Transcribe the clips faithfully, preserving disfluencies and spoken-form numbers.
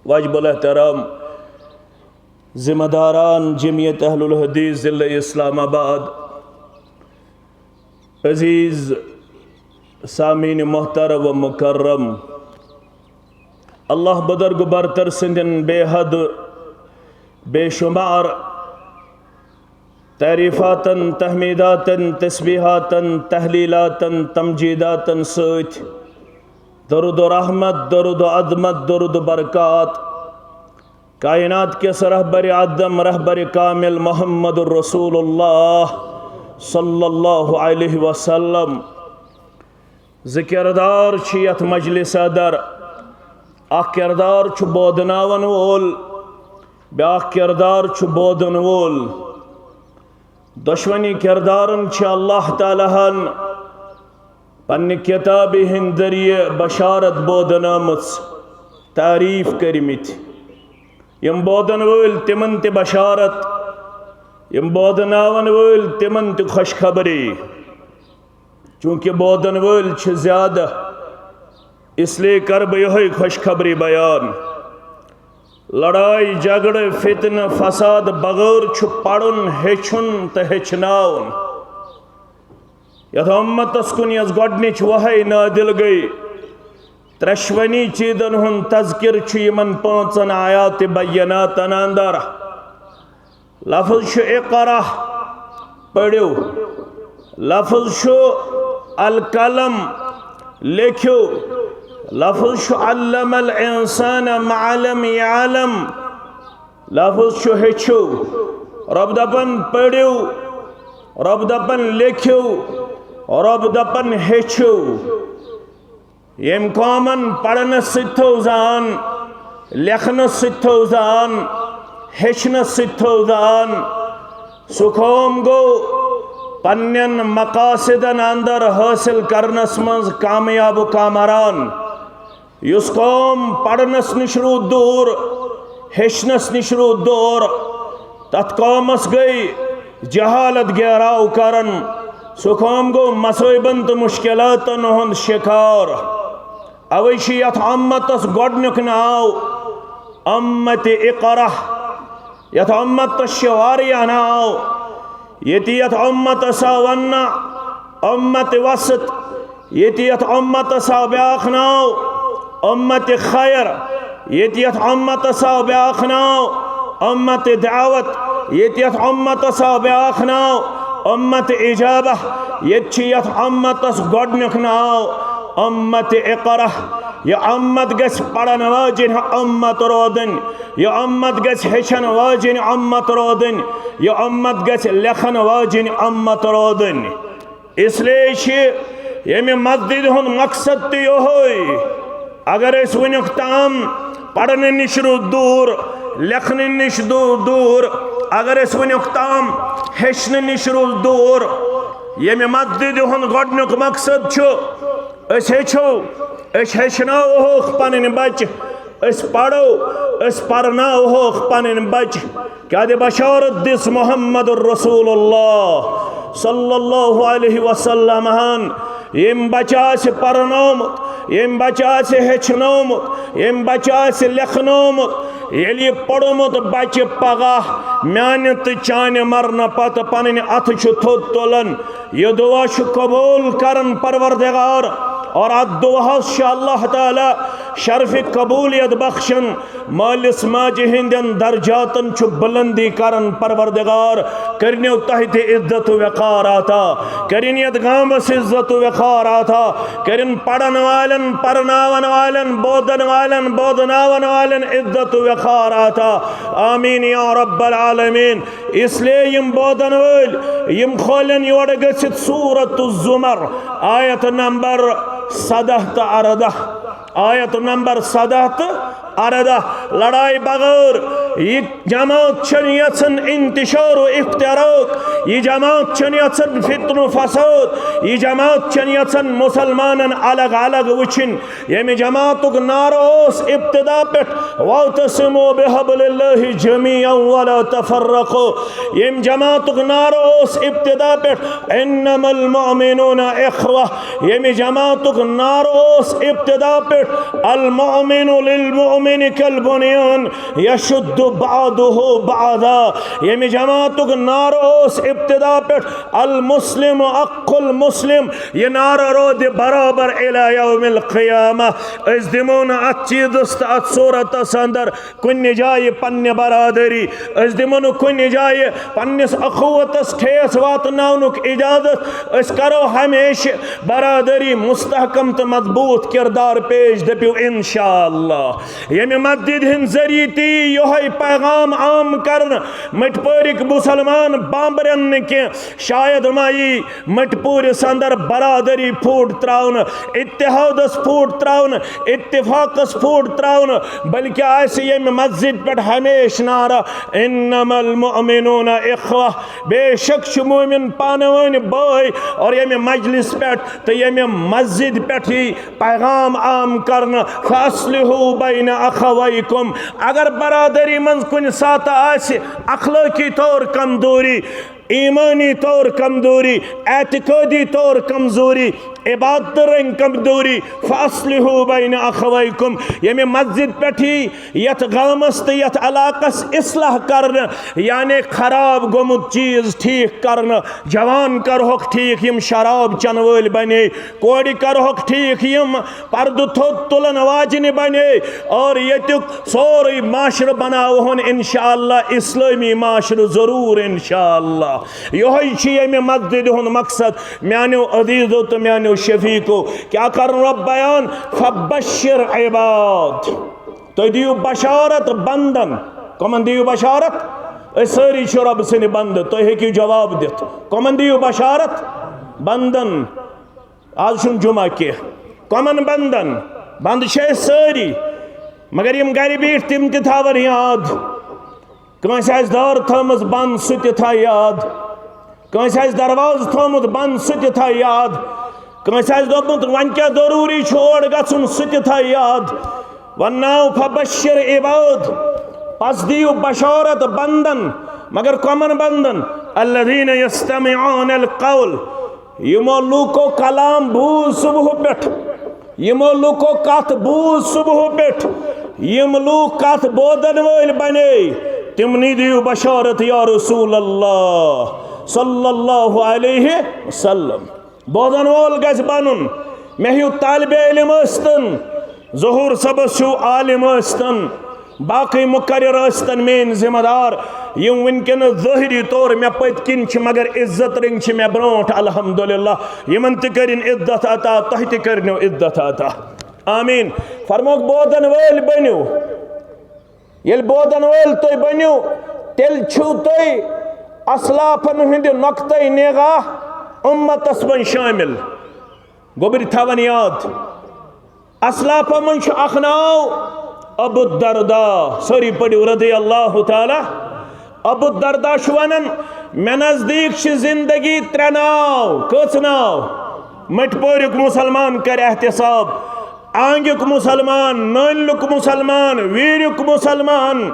واجب الاحترام ذمہ داران جمعیت اہل الحدیث ضلع اسلام آباد، عزیز سامعین محترم و مکرم، اللہ بزرگ برتر سندین بے حد بے شمار تعریفاتن، تحمیداتن، تسبیحاتن، تحلیلاتن، تمجیداتن سۭتۍ درود و رحمت، درود و عظمت، درود و برکات کائنات کِس رہبر اعظم، رہبر کامل محمد رسول اللہ صلی اللہ علیہ وسلم۔ زٕ کردار چھِ یتھ مجلس اندر۔ اکھ کردار چھُ بودناون وول، بیاکھ کردار چھُ بودن وول۔ دۄشوٕنی کردارن چھِ اللہ تعالیٰ ہن پننہِ کتابہِ ہٕنٛدۍ ذٔریعہٕ بشارت بودنٲمٕژ، تعریف کٔرمٕتۍ۔ یِم بودن وٲلۍ تِمن تہِ بشارت، یِم بودناون وٲلۍ تِمن تہِ خوشخبری۔ چونکہ بودن وٲلۍ چھِ زیادٕ، اس لیے کرٕ بہٕ یِہوٚے خوشخبری بیان۔ لڑاے، جھگڑٕ، فتنہٕ، فساد بغٲر چھُ پرُن، ہیٚچھُن تہٕ ہیٚچھناوُن۔ یتھ امتس کُن یۄس گۄڈنِچ وحی نازل گٔے، ترٛٮ۪شوٕنی چیٖزن ہُنٛد تذکر چھُ یِمن پانٛژن آیات بیناتن اندر۔ لفظ چھُ اقرا، پٔرِو۔ لفظ چھُ القلم، لیکھِو۔ لفظ چھُ علم الانسان ما لم یعلم۔ لفظ چھُ ہیٚچھِو۔ رب دپان پٔرِو، رب دپان لیکھِو، رب دپان ہیٚچھِو۔ ییٚمۍ قومن پرنس سۭتۍ تھٲو زان، لیکھنس سۭتۍ تھٲو زان، ہیٚچھنس سۭتۍ تھٲو زان، سُہ قوم گوٚو پننٮ۪ن مقاصدن اندر حٲصِل کرنس منٛز کامیاب و کامران۔ یُس قوم پرنس نِش روٗد دوٗر، ہیٚچھنس نِش روٗد دوٗر، تتھ قومس گٔے جہالت گیراو کران۔ سُہ قوم گوٚو مصٲیبن تہٕ مشکلاتن ہُنٛد شکار۔ اوے چھُ یتھ امتس گۄڈنیُک ناو امت اقرا۔ یتھ امتس چھِ واریاہ ناو۔ ییٚتہِ یتھ امتس آو وننہٕ امت وسط، ییٚتہِ یتھ امتس آو بیاکھ ناو امت خیر، ییٚتہِ یتھ امتس آو بیاکھ ناو امت دعوت، ییٚتہِ یتھ امتس آو بیاکھ ناو امت اجابہ، ییٚتہِ چھُ یتھ امتس گۄڈنیُک ناو امت اقرا۔ یہِ امت گژھِ پرن واجِنۍ امت رودٕنۍ، یہِ امت گژھِ ہیٚچھن واجِنۍ امت رودٕنۍ، یہِ امت گژھِ لیکھن واجِنۍ امت رودٕنۍ۔ اس لیے چھِ ییٚمہِ مسجدِ ہُنٛد مقصد تہِ یِہوٚے۔ اگر أسۍ وٕنیُک تام پرنہٕ نِش روٗد دوٗر، لیکھنہٕ نِش دوٗر دوٗر، اگر أسۍ وٕنیُک تام ہیٚچھنہٕ نِش روٗد دوٗر، ییٚمہِ مسجدِ ہُنٛد گۄڈنیُک مقصد چھُ أسۍ ہیٚچھو، أسۍ ہیٚچھناوہوکھ پنٕنۍ بچہِ، أسۍ پرو، أسۍ پرناوہوکھ پنٕنۍ بچہِ۔ کیٛازِ بشارت دِژ محمد رسول اللہ صلی اللہ علیہ وسلم ہن، ییٚمۍ بچہِ آسہِ پرنومُت، ییٚمۍ بچہِ آسہِ ہیٚچھنومُت، ییٚمۍ بچہِ آسہِ لیکھنومُت، ییٚلہِ یہِ پوٚرمُت بچہِ پگاہ میانہِ تہٕ چانہِ مرنہٕ پتہٕ پنٕنۍ اتھٕ چھُ تھوٚد تُلان، یہِ دعا چھُ قبول کران پروردگار، اور اتھ دعاہس چھُ اللہ تعالیٰ شرفِ قبولیت بخشان، مٲلِس ماجہِ ہٕنٛدٮ۪ن درجاتن چھُ بلندی کران پروردگار۔ کٔرِنو تۄہہِ تہِ عزت و وقار عطا، کٔرِن یتھ گامس عزت و وقار عطا، کٔرِن پرن والٮ۪ن، پرناون والٮ۪ن، بودن والٮ۪ن، بودناون والٮ۪ن عزت و وقار عطا۔ آمین یا رب العالمین۔ اس لیے یِم بودن وٲلۍ، یِم کھولن یورٕ گٔژھِتھ سورت الزمر، آیت نمبر سدہ تہٕ اردہ۔ آیت نمبر سدہ تہٕ اردہ۔ لڑاے بغٲر یہِ جماعت چھنہٕ یژھان انتشار و افتراق، یہِ جماعت چھنہٕ یژھان فتنہٕ و فساد، یہِ جماعت چھنہٕ یژھان مسلمانن الگ الگ وٕچھِنۍ۔ ییٚمہِ جماعتُک نعرٕ اوس ابتدا پٮ۪ٹھ، "واعتصموا بحبل اللہ جمیعا ولا تفرقوا"، ییٚمہِ جماعتُک نعرٕ اوس ابتدا پٮ۪ٹھ، "انما المؤمنون اخوہ"، ییٚمہِ جماعتُک نعرٕ اوس ابتدا پٮ۪ٹھ، "المؤمن للمؤمن"، کالبنیان یشد بعضہ بعضا۔ ییٚمہِ جماعتُک نعرٕ اوس ابتدا پٮ۪ٹھ، المسلم اخ المسلم، یہِ نعرٕ روزِ برابر الی یوم القیامہ۔ أسۍ دِمو نہٕ اتھ چیٖزس تہٕ اتھ صورتس اندر کُنہِ جایہِ پننہِ برادری، أسۍ دِمو نہٕ کُنہِ جایہِ پننِس اخوتس ٹھیس واتناونُک اجازت۔ أسۍ کرو ہمیشہِ برادری مستحکم تہٕ مضبوط کردار پیش، دٔپِو انشاءاللہ۔ ییٚمہِ مسجد ہٕنٛدِ ذٔریعہٕ تہِ یی یِہوٚے پیغام عام کرنہٕ، مٔٹۍ پورِکۍ مُسلمان بامبرن نہٕ کینٛہہ۔ شاید ما یی مٔٹۍ پوٗرِس اندر برادری پھوٹ تراونہٕ، اتحادس پھوٹ تراونہٕ، اتفاقس پھوٹ تراونہٕ، بلکہ آسہِ ییٚمہِ مسجد پٮ۪ٹھ ہمیشہِ نعرہ، انما المؤمنون اخوہ، بے شک چھِ مومن پانہٕ ؤنۍ بٲے۔ اور ییٚمہِ مجلس پٮ۪ٹھ تہٕ ییٚمہِ مسجد پٮ۪ٹھ یی پیغام عام کرنہٕ، فاصلحوا بین اخویکم، اگر برادری منٛز کُنہِ ساتہٕ آسہِ اخلٲقی طور کمزوری، ایمانی طور کمزوری، اعتقادی طور کمزوری، عبادت رنگ کمزوری، فاصلحوا بین اخویکم، ییٚمہِ مسجد پٮ۪ٹھ یی یتھ گامس تہٕ یتھ علاقس اصلاح کرنہٕ، یعنی خراب گوٚمُت چیز ٹھیک کرنہٕ، جوان کرہوکھ ٹھیک یِم شراب چنہٕ وٲلۍ بنے، کورِ کرہوکھ ٹھیک یِم پردٕ تھوٚد تُلن واجنہِ بنے، اور ییٚتیُک سورُے معاشرٕ بناوہون انشاءاللہ اسلٲمی معاشرٕ ضروٗر انشاءاللہ۔ یِہوٚے چھُ ییٚمہِ مسجدِ ہُنٛد مقصد۔ میانیو عزیزو تہٕ میانیو شفیقو، کیٛاہ کرن رۄب بیان؟ فبشر عباد، تُہۍ دِیِو بشارت بندن۔ کمن دِیِو بشارت؟ أسۍ سٲری چھِ رۄب سٕنٛدِ بندٕ، تُہۍ ہیٚکِو جواب دِتھ۔ کمن دِیِو بشارت؟ بندن۔ آز چھُنہٕ جمعہ کینٛہہ۔ کمن بندن؟ بند چھِ أسۍ سٲری، مگر یِم گرِ بِہِتھ تِم تہِ تھاون یاد۔ کٲنٛسہِ آسہِ دٲر تھٲومٕژ بند، سُہ تہِ تھاوِ یاد۔ کٲنٛسہِ آسہِ دروازٕ تھوٚومُت بند، سُہ تہِ تھاوِ یاد۔ کٲنٛسہِ آسہِ دوٚپمُت وۄنۍ کیٛاہ ضروٗری چھُ اور گژھُن، سُہ تہِ تھاوِ یاد۔ ونناو فبشر عباد، پس دِیِو بشارت بندن، مگر کمن بندن؟ الذین یستمعون القول، یِمو لوٗکو کلام بوٗز صبحہٕ پٮ۪ٹھ، یِمو لوٗکو کتھ بوٗز صبحہٕ پٮ۪ٹھ، یِم لوٗکھ کتھ بوزن وٲلۍ بنے، تِمنٕے دِیِو بشارت یا رسول اللہ صلی اللہ علیہ وسلم۔ بوزن وول گژھِ بنُن، مےٚ ہیوٗ طالب علم ٲسۍتن، ظہوٗر صٲبس ہیوٗ عالم ٲسۍتن، باقٕے مقرر ٲسۍتن میٲنۍ ذمہ دار، یِم وٕنکیٚنس ظٲہری طور مےٚ پٔتۍ کِنۍ چھِ، مگر عزت رٔنگۍ چھِ مےٚ برونٛٹھ، الحمدللہ۔ یِمن تہِ کٔرِن عزت عطا، تۄہہِ تہِ کٔرنو عزت عطا۔ آمین۔ فرموکھ، بوزن وٲلۍ بٔنِو۔ ییٚلہِ بوزن وٲلۍ تُہۍ بٔنِو، تیٚلہِ چھِو تُہۍ اسلافن ہٕنٛدِ نۄقطے نگاہ اُمتس منٛز شٲمِل۔ گوٚبرۍ تھاوان یاد، اسلافو منٛز چھُ اکھ ناو ابو الدرداء، سٲری پٔرِو رضی اللہ تعالیٰ۔ ابو الدرداء چھُ ونان، مےٚ نزدیٖک چھِ زندگی ترٛےٚ ناو۔ کٔژ ناو؟ مٔٹۍ پوریُک مُسلمان کرِ احتساب، آنگیُک مُسلمان، نٲنلُک مُسلمان، ویٖریُک مُسلمان،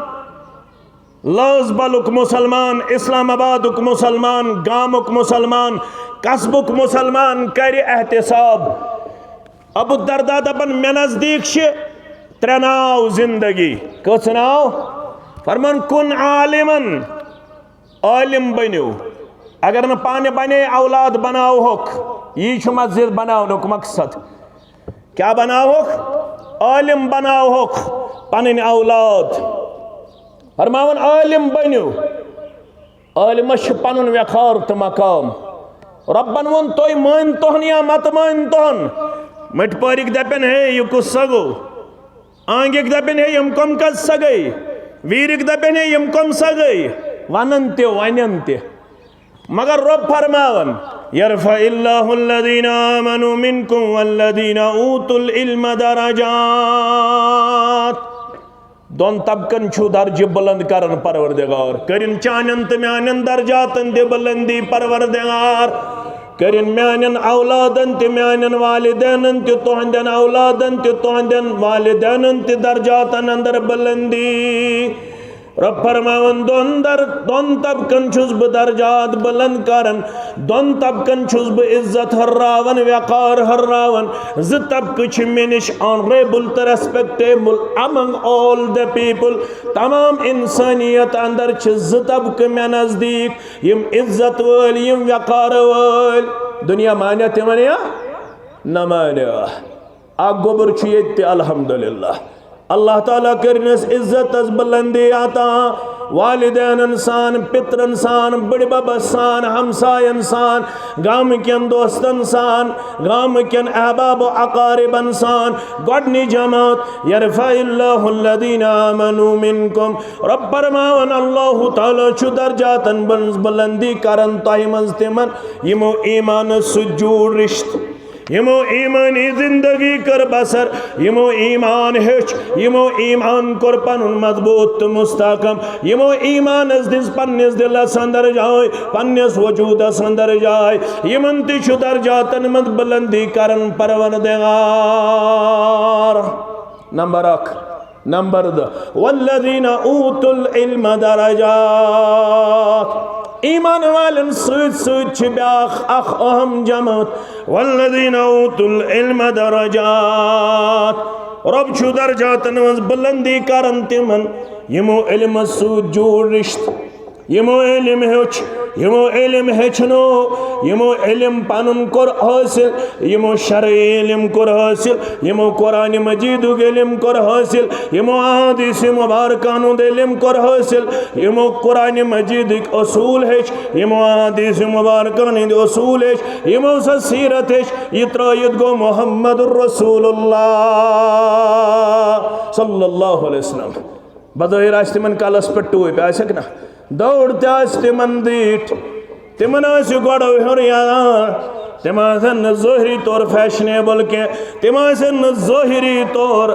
لٲز بلُک مُسلمان، اسلام آبادُک مُسلمان، گامُک مُسلمان، قصبُک مُسلمان کرِ احتساب۔ ابو الدرداء دپان، مےٚ نزدیٖک چھِ ترٛےٚ ناو زندگی۔ کٔژ ناو؟ فرمان، کُن عالمن، عالم بٔنِو۔ اگر نہٕ پانہٕ بنے، اولاد بناوہوکھ۔ یی چھُ مسجد بناونُک مقصد۔ کیٛاہ بناوہوکھ؟ عالم بناوہوکھ پنٕنۍ اولاد۔ فرماوان، عالم بٔنِو۔ عالمس چھُ پنُن وقار تہٕ مقام۔ رۄبن ووٚن، تُہۍ مٲنۍ تہن یا مت مٲنۍ تہن۔ مٔٹۍ پٲرِکۍ دپن، ہے، یہِ کُس سا گوٚو؟ آنگِکۍ دپن، ہے، یِم کم کس سا گٔے؟ ویٖرِکۍ دپن، ہے، یِم کم سا گٔے؟ ونن تہِ، ونن تہِ۔ مگر رۄب فرماوان، یرفع اللہ الذین آمنوا منکم والذین اوتوا العلم درجات۔ دۄن طبقن چھُ درجہِ بلند کران پروردگار۔ کٔرِن چانٮ۪ن تہٕ میانٮ۪ن درجاتن تہِ بلندی پروردگار۔ کٔرِن میانٮ۪ن اولادن تہِ، میانٮ۪ن والدینن تہِ، تُہنٛدٮ۪ن اولادن تہِ، تُہنٛدٮ۪ن والدینن تہِ درجاتن اندر بلندی۔ رب فرماوان، دۄن در دۄن طبقن چھُس بہٕ درجات بلند کران، دۄن طبقن چھُس بہٕ عزت ہُرراوان، وقار ہُرراوان۔ زٕ طبقہٕ چھِ مےٚ نِش honourable تہٕ respectable among all the people۔ تمام انسانیت اندر چھِ زٕ طبقہٕ مےٚ نزدیٖک، یِم عزت وٲلۍ، یِم وقار وٲلۍ۔ دُنیا مانیہ تِمن یا نہ مانیہ، اکھ گوٚبُر چھُ ییٚتہِ تہِ، الحمدللہ۔ اللہ تعالیٰ کٔرنَس عزتس بلندی عطا، والدینن سان، پترن سان، بٕڈِ ببس سان، ہمساین سان، گامہٕ کٮ۪ن دوستن سان، گامہٕ کٮ۪ن احباب و اقاربن سان۔ گۄڈنی جماعت، یرفع اللہ الذین آمنوا منکم، رب فرماوان، اللہ تعالیٰ چھُ درجاتن منٛز بلندی کران تۄہہِ منٛز تِمن، یِمو ایمانس سۭتۍ جوٗڑ رشتہٕ، یِمو ایمانی زندگی کٔر بسر، یِمو ایمان ہیوٚچھ، یِمو ایمان کوٚر پنُن مضبوط تہٕ مستحکم، یِمو ایمانس دِژ پننِس دلس اندر جاے، پننِس وجودس اندر جاے۔ یِمن تہِ چھُ درجاتن منٛز بلندی کران پروردگار۔ نمبر اکھ۔ نمبر دہ، والذین اوتوا العلم درجات۔ ایمان والن سۭتۍ سۭتۍ چھِ بیٛاکھ اکھ اہم جماعت، والذین اوتوا العلم درجات۔ رب چھُ درجاتن منٛز بلندی کران تِمن، یِمو علمس سۭتۍ جوٗڑ رشتہٕ، یِمو علم ہیوٚچھ، یِمو علم ہیٚچھنو، یِمو علم پنُن کوٚر حٲصِل، یِمو شرعی علم کوٚر حٲصِل، یِمو قرآن مجیدُک علم کوٚر حٲصِل، یِمو احادیث مبارکن ہُنٛد علم کوٚر حٲصِل، یِمو قرآن مجیدٕکۍ اصوٗل ہیٚچھ، یِمو احادیث مبارکن ہٕنٛدۍ اصوٗل ہیٚچھ، یِمو سۄ سیرت ہیٚچھ، یہِ ترٲیِتھ گوٚو محمد رسول اللہ صلی اللہ علیہ وسلم۔ بظٲہِر آسہِ تِمن کلس پٮ۪ٹھ ٹوپۍ، آسٮ۪کھ نا؟ دٲڑ تہِ آسہِ تِمن زیٖٹھ۔ تِمن آسہِ گۄڈٕ ہیوٚر یاران۔ تِم آسن نہٕ ظٲہری طور fashionable کینٛہہ۔ تِم آسن نہٕ ظٲہری طور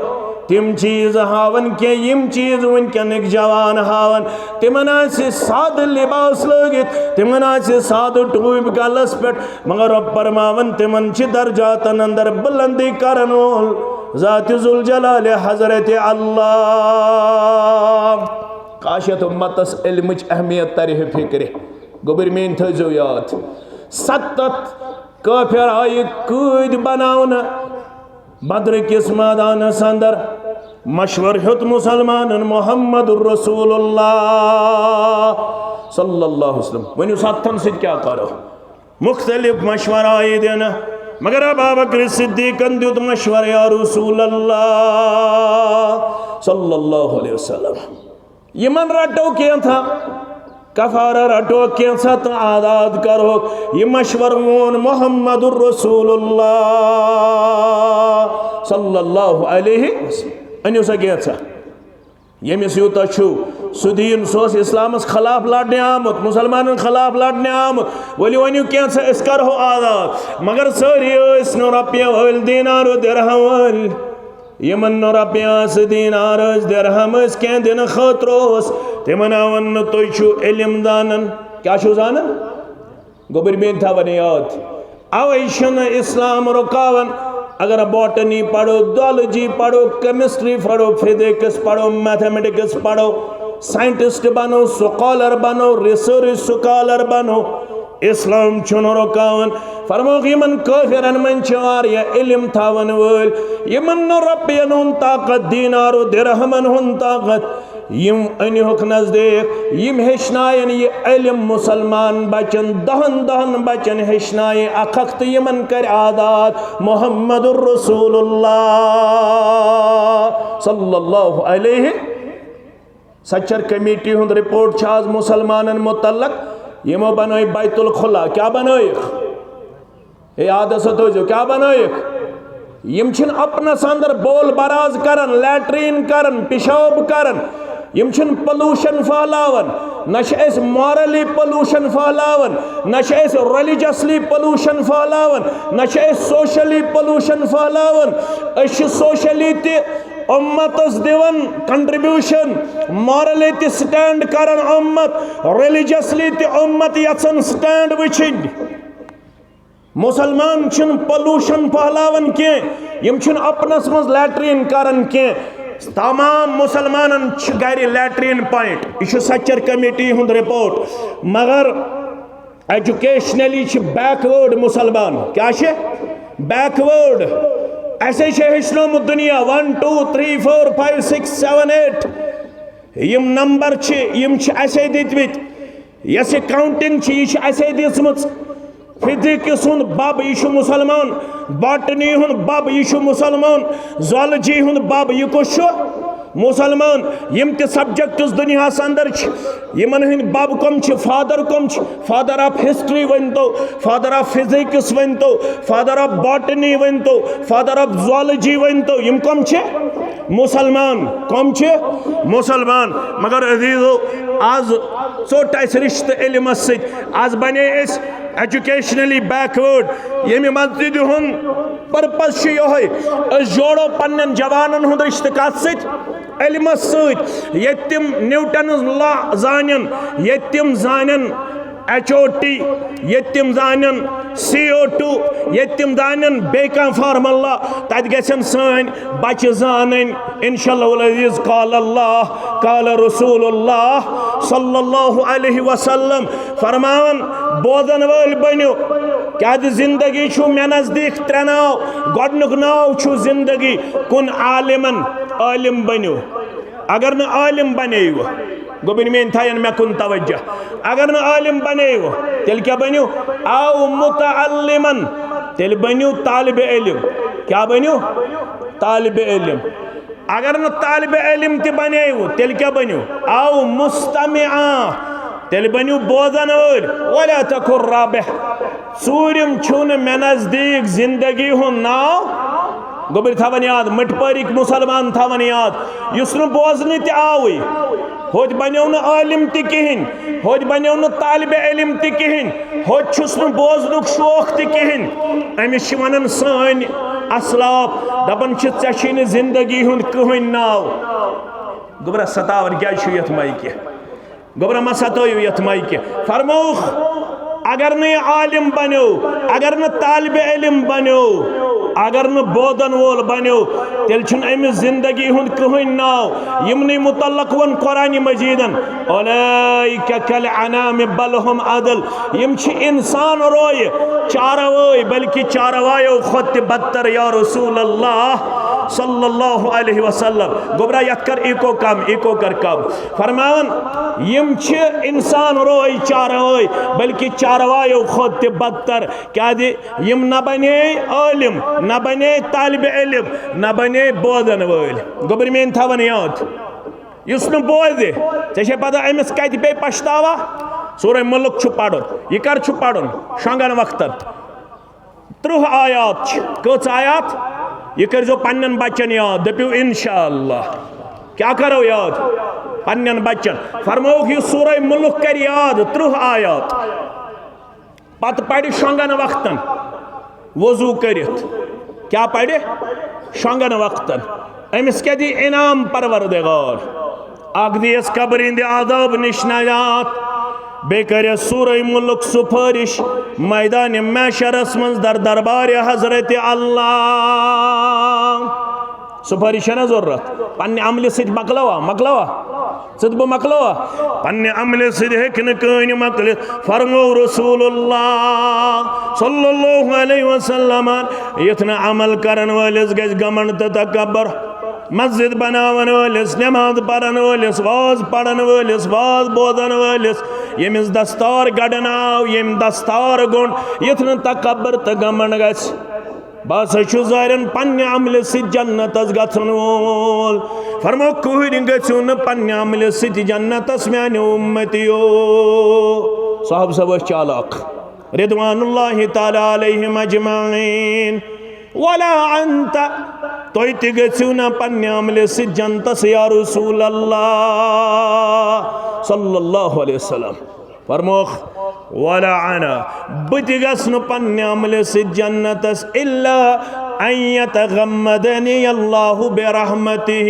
تِم چیٖز ہاوان کینٛہہ، یِم چیٖز وٕنکیٚنٕکۍ جوان ہاوان۔ تِمن آسہِ سادٕ لباس لٲگِتھ، تِمن آسہِ سادٕ ٹوپۍ گلس پٮ۪ٹھ، مگر رب فرماوان، تِمن چھِ درجاتن اندر بلندی کرن وول ذات ذوالجلال حضرت اللہ۔ کاش یتھ امتس علمٕچ اہمیت ترِ ہے فکرِ۔ گوٚبٕرۍ میٲنۍ، تھٲیزیو یاد، ستتھ کٲفر آیہِ قۭدۍ بناونہٕ بدر کِس مٲدانس اندر۔ مشور ہیوٚت مسلمانن محمد رسول اللہ صلی اللہ علیہ وسلم۔ ؤنِو، ستتھن سۭتۍ کیٛاہ کرو؟ مختلف مشورٕ آیہِ دِنہٕ، مگر ابا بکر صدیقن دیُت مشورٕ، یا رسول اللہ صلی اللہ علیہ وسلم، یِمن رٹو کینٛژھا، کفارہ رٹو کینٛژھا تہٕ آزاد کرو۔ یہِ مشورٕ ووٚن محمد رسول اللہ صلی اللہ علیہ وسلم۔ أنِو سا کینٛژھا۔ ییٚمِس یوٗتاہ چھُ، سُہ دیٖن، سُہ اوس اِسلامَس خلاف لڑنہِ آمُت، مُسلمانَن خلاف لڑنہِ آمُت۔ ؤلِو ؤنِو کینٛژھا، أسۍ کرہو آزاد۔ مگر سٲری ٲسۍ نہٕ رۄپیہِ وٲلۍ، دینار و درہم وٲلۍ۔ یِمَن نہٕ رۄپیہِ آسہٕ، دینار ٲسۍ، درہم ٲسۍ، کینٛہہ دِنہٕ خٲطرٕ اوس۔ تِمَن آو وَننہٕ، تُہۍ چھِو علم زانان۔ کیٛاہ چھِو زانان؟ گوٚبٕرۍ بیٚنہِ تھاوان یاد۔ اوے چھُنہٕ اسلام رُکاوان۔ اگر باٹنی پرو، زولوجی پرو، کیمسٹری پرو، فزکس پرو، میتھمیٹکس پرو، سائنٹسٹ بنو، سکالر بنو، ریسرچ سکالر بنو، اسلام چھُنہٕ رُکاوان۔ فرموکھ، یِمن کٲفرن منٛز چھِ واریاہ علم تھاون وٲلۍ، یِمن نہٕ رۄپین ہُنٛد طاقت، دینار و درہمن ہُنٛد طاقت، یِم أنِہوکھ نزدیٖک، یِم ہیٚچھناین یہِ علم مُسلمان بچن، دہن دہن بچن ہیٚچھناین اکھ اکھ تہٕ یِمن کرِ آزاد محمد رسول اللہ صلی اللہ علیہ۔ سچر کمیٹی ہُنٛد رپورٹ چھُ آز مُسلمانن مُتعلق، یِمو بنٲے بیت الخلا۔ کیٛاہ بنٲیِکھ؟ ہے، یاد ہسا تھٲیزیو، کیٛاہ بنٲیِکھ؟ یِم چھِنہٕ اپنس اندر بول براز کران، لیٹرین کران، پیشاب کران۔ یِم چھِنہٕ پلوشن پھہلاوان۔ نہ چھِ أسۍ مارلی پلوشن پھہلاوان، نہ چھِ أسۍ ریلیجسلی پلوشن پھہلاوان، نہ چھِ أسۍ سوشلی پلوشن پھہلاوان۔ أسۍ چھِ سوشلی تہِ اُمتس دِوان کنٹریبیوشن، مارلی تہِ سٹینڈ کران اُمت، ریلیجسلی تہِ اُمت یژھان سٹینڈ وٕچھِنۍ۔ مُسلمان چھِنہٕ پلوشن پھہلاوان کینٛہہ، یِم چھِنہٕ اپنس منٛز لیٹرین کران کینٛہہ۔ تمام مسلمانن چھِ گرِ لیٹرین پوائنٹ، یہِ چھُ سچر کمیٹی ہُنٛد رپورٹ، مگر ایجوکیشنلی چھِ بیکورڈ مسلمان۔ کیٛاہ چھِ؟ بیکورڈ۔ اَسے چھِ ہیٚچھنومُت دُنیا، one two three four five six seven eight, یِم نمبر چھِ، یِم چھِ اَسے دِتمٕتۍ۔ یۄس یہِ کاؤنٹنگ چھِ، یہِ چھِ اَسے دِژمٕژ۔ فزکس ہُنٛد بب، یہِ چھُ مسلمان۔ باٹنی ہُنٛد بب، یہِ چھُ مسلمان۔ زولجی ہُنٛد بب، یہِ کُس چھُ؟ مسلمان۔ یِم تہِ سبجیکٹس دُنیاہس اندر چھِ، یِمن ہٕنٛدۍ بب کم چھِ، فادر کم چھِ؟ فادر آف ہسٹری ؤنۍ تو، فادر آف فزکس ؤنۍ تو، فادر آف باٹنی ؤنۍ تو، فادر آف زولجی ؤنۍ تو، یِم کم چھِ؟ مسلمان۔ کم چھِ؟ مسلمان۔ مگر عزیزو، آز ژوٚٹ اَسہِ رِشتہٕ علمس سۭتۍ، آز بنے أسۍ ایجوکیشنلی بیکورڈ۔ ییٚمہِ مسجدِ ہُنٛد پرپز چھُ یِہوٚے، أسۍ جوڑو پننٮ۪ن جوانن ہُنٛد رِشتہٕ کتھ سۭتۍ؟ علمس سۭتۍ۔ ییٚتہِ تِم نیوٹنز لا زانن، ییٚتہِ تِم زانن ایچ او ٹی، ییٚتہِ تِم زانن سی او ٹو، ییٚتہِ تِم زانن بیٚیہِ کانٛہہ فارمولا، تتہِ گژھن سٲنۍ بچہِ زانٕنۍ۔ انشاءاللہ العزیز، قال اللہ، قال رسول اللہ صلی اللہ علیہ وسلم فرماوان، بوزن وٲلۍ بٔنِو، کیازِ زندگی چھُ مےٚ نزدیٖک ترٛےٚ ناو۔ گۄڈنیُک ناو چھُ زندگی کُن عالمن، عالم بٔنِو۔ اگر نہٕ عالم بنیوٕ، گوٚبرۍ میٲنۍ تھاین مےٚ کُن توجہ۔ اگر نہٕ عالم بنیوٕ، تیٚلہِ کیٛاہ بنیو؟ او متعلمن، تیٚلہِ بنیو طالب علم۔ کیٛاہ بنیو؟ طالب علم۔ اگر نہٕ طالب علم تہِ بنیوٕ، تیٚلہِ کیٛاہ بنیو؟ او مستمعا، تیٚلہِ بنیو بوزن وٲلۍ۔ ولا تکن رابح۔ ژوٗرِم چھُنہٕ مےٚ نزدیٖک زندگی ہُنٛد ناو۔ گوٚبرۍ تھاوان یاد، مٔٹۍ پٲرِکۍ مسلمان تھاوان یاد، یُس نہٕ بوزنہٕ تہِ آوٕے، ہوٚتہِ بنیو نہٕ عٲلِم تہِ کِہیٖنۍ، ہوٚتہِ بنیو نہٕ طالبِ علم تہِ کِہیٖنۍ، ہوٚتہِ چھُس نہٕ بوزنُک شوق تہِ کِہیٖنۍ۔ أمِس چھِ وَنان سٲنۍ اسلاف، دَپان چھِ، "ژےٚ چھُے نہٕ زندگی ہُنٛد کٕہٕنۍ ناو۔" گوٚبرا، ستاوان کیٛازِ چھُ یَتھ مایکہِ؟ گوٚبرا، ما ستٲیِو یَتھ مایکہِ۔ فرمووُکھ، اگر نہٕ یہِ عالم بنیو، اگر نہٕ طالب علم بنیو، اگر نہٕ بوزن وول بنیو، تیٚلہِ چھُنہٕ أمِس زندگی ہُنٛد کٕہٕنۍ ناو۔ یِمنٕے متعلق ووٚن قرآنِ مجیدن، "اولئک کالانعام بل هم اضل"، یِم چھِ انسان روے چاروٲے، بلکہِ چاروایو کھۄتہٕ تہِ بدتر، یا رسول اللہ صلی اللہ علیہ وسلم۔ گوٚبرا، یَتھ کر ایکو کم، ایکو کر کم۔ فرماوان، یِم چھِ انسان روے چاروٲے، بلکہِ چاروایو کھۄتہٕ تہِ بدتر۔ کیازِ؟ یِم نہ بنے عٲلم، نہ بنے طالب علم، نہ بنے بوزن وٲلۍ۔ گوٚبرۍ میٲنۍ تھاوان یاد، یُس نہٕ بوزِ، ژےٚ چھے پتہ أمِس کتہِ پیٚیہِ پچھتاوا؟ سورہ ملک چھُ پرُن۔ یہِ کر چھُ پرُن؟ شۄنٛگن وقتن۔ ترٕٛہ آیات چھِ۔ کٔژ آیات؟ یہِ کٔرۍزیو پننٮ۪ن بچن یاد، دٔپِو انشاءاللہ۔ کیٛاہ کرو یاد؟ پننٮ۪ن بچن۔ فرمووُکھ، یُس سورہ ملک کرِ یاد، ترٕٛہ آیات، پتہٕ پرِ شۄنٛگن وقتن وضو کٔرِتھ۔ کیٛاہ پرِ؟ شۄنٛگن وقتن۔ أمِس کیٛاہ دی انعام پروردگار؟ اکھ دیس قبرِ ہٕنٛدِ عذاب نِش نجات، بیٚیہِ کٔرِس سورہ ملک سفٲرِش میدانِ محشرس منٛز در دربارِ حضرت اللہ۔ سفٲرِش چھےٚ نہ ضروٗرت؟ پننہِ عملہِ سۭتۍ مۄکلاوا؟ مۄکلاوا؟ ژٕ تہٕ بہٕ مۄکلاوا؟ پننہِ عملہِ سۭتۍ ہیٚکہِ نہٕ کٕہٕنۍ مۄکلِتھ۔ فرموو رسول اللہ صلی اللہ علیہ وسلمن، یُتھ نہٕ عمل کرن وٲلِس گژھِ گمنڈ تہٕ تکبر۔ مسجد بناون وٲلِس، نماز پرن وٲلِس، واز پرن وٲلِس، واز بوزن وٲلِس، ییٚمِس دستار گڑن آو، ییٚمۍ دستار گوٚنڈ، یُتھ نہٕ تکبر تہٕ گمنڈ گژھِ۔ بہٕ ہسا چھُس ظٲہرن پننہِ عملہِ سۭتۍ جنتس گژھن وول۔ فرمو، کٕہٕنۍ گٔژھِو نہٕ پننہِ عملہِ سۭتۍ جنتس، میانیو امتیو۔ صاحب صٲب ٲسۍ چالاک، رضوان اللہ تعالیٰ علیہم اجمعین۔ ولا انت، تُہۍ تہِ گٔژھِو نہٕ پننہِ عملہِ سۭتۍ جنتس، یا رسول اللہ صلی اللہ علیہ وسلم۔ فرموکھ، ولا انا، بہٕ تہِ گژھٕ نہٕ پننہِ عملہِ سۭتۍ جنتس، الا أن يتغمدني الله برحمته،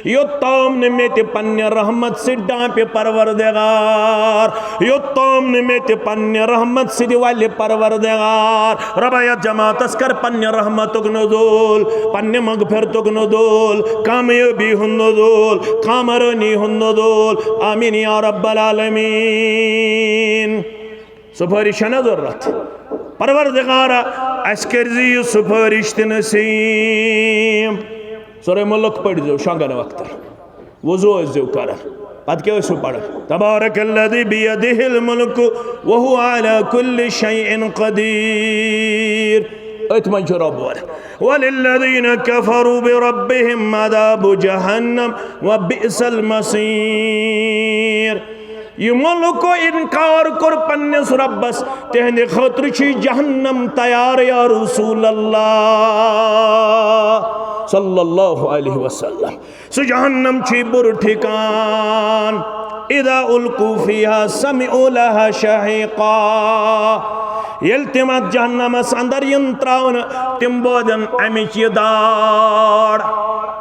یوٚتام نہٕ مےٚ تہِ پننہِ رحمت سۭتۍ ڈانٛپہِ پروردگار، یوٚتام نہٕ مےٚ تہِ پننہِ رحمت سۭتۍ ولہِ پروردگار۔ رۄبا، یتھ جماعتس کر پننہِ رحمتُک نزول، پننہِ مغفرتُک نزول، کامیٲبی ہُنٛد نزول، کامرٲنی ہُنٛد نزول۔ آمین یا رب العالمین۔ سفٲرِش چھَنہ ضروٗرت؟ پروردگارا، اَسہِ کٔرۍ زِ یہِ سفٲرِش تہِ نصیٖب۔ سورہ ملک پٔرۍزیو شۄنٛگن وقتہٕ، وضوٗ ٲسۍزیو کران۔ پتہٕ کیٛاہ ٲسِو پران؟ تبارک الذی بیدہ الملک وہو علی کل شیء قدیر۔ أتھۍ منٛز چھُ رۄب وَنان، وللذین کفروا بربہم عذاب جہنم وبئس المصیر۔ یِمو لُکو اِنکار کوٚر پننِس رۄبس، تِہنٛدِ خٲطرٕ چھُ جہنم تیار، یا رسول اللہ صلی اللہ علیہ وسلم۔ سُہ جہنم چھُ بُرٕ ٹھِکان۔ اذا القوا فیہا سمعوا لہا شہیقا۔ ییٚلہِ تِم اتھ جہنمس اندر یِن تراونہٕ، تِم بوزن امِچ یہِ داڑ،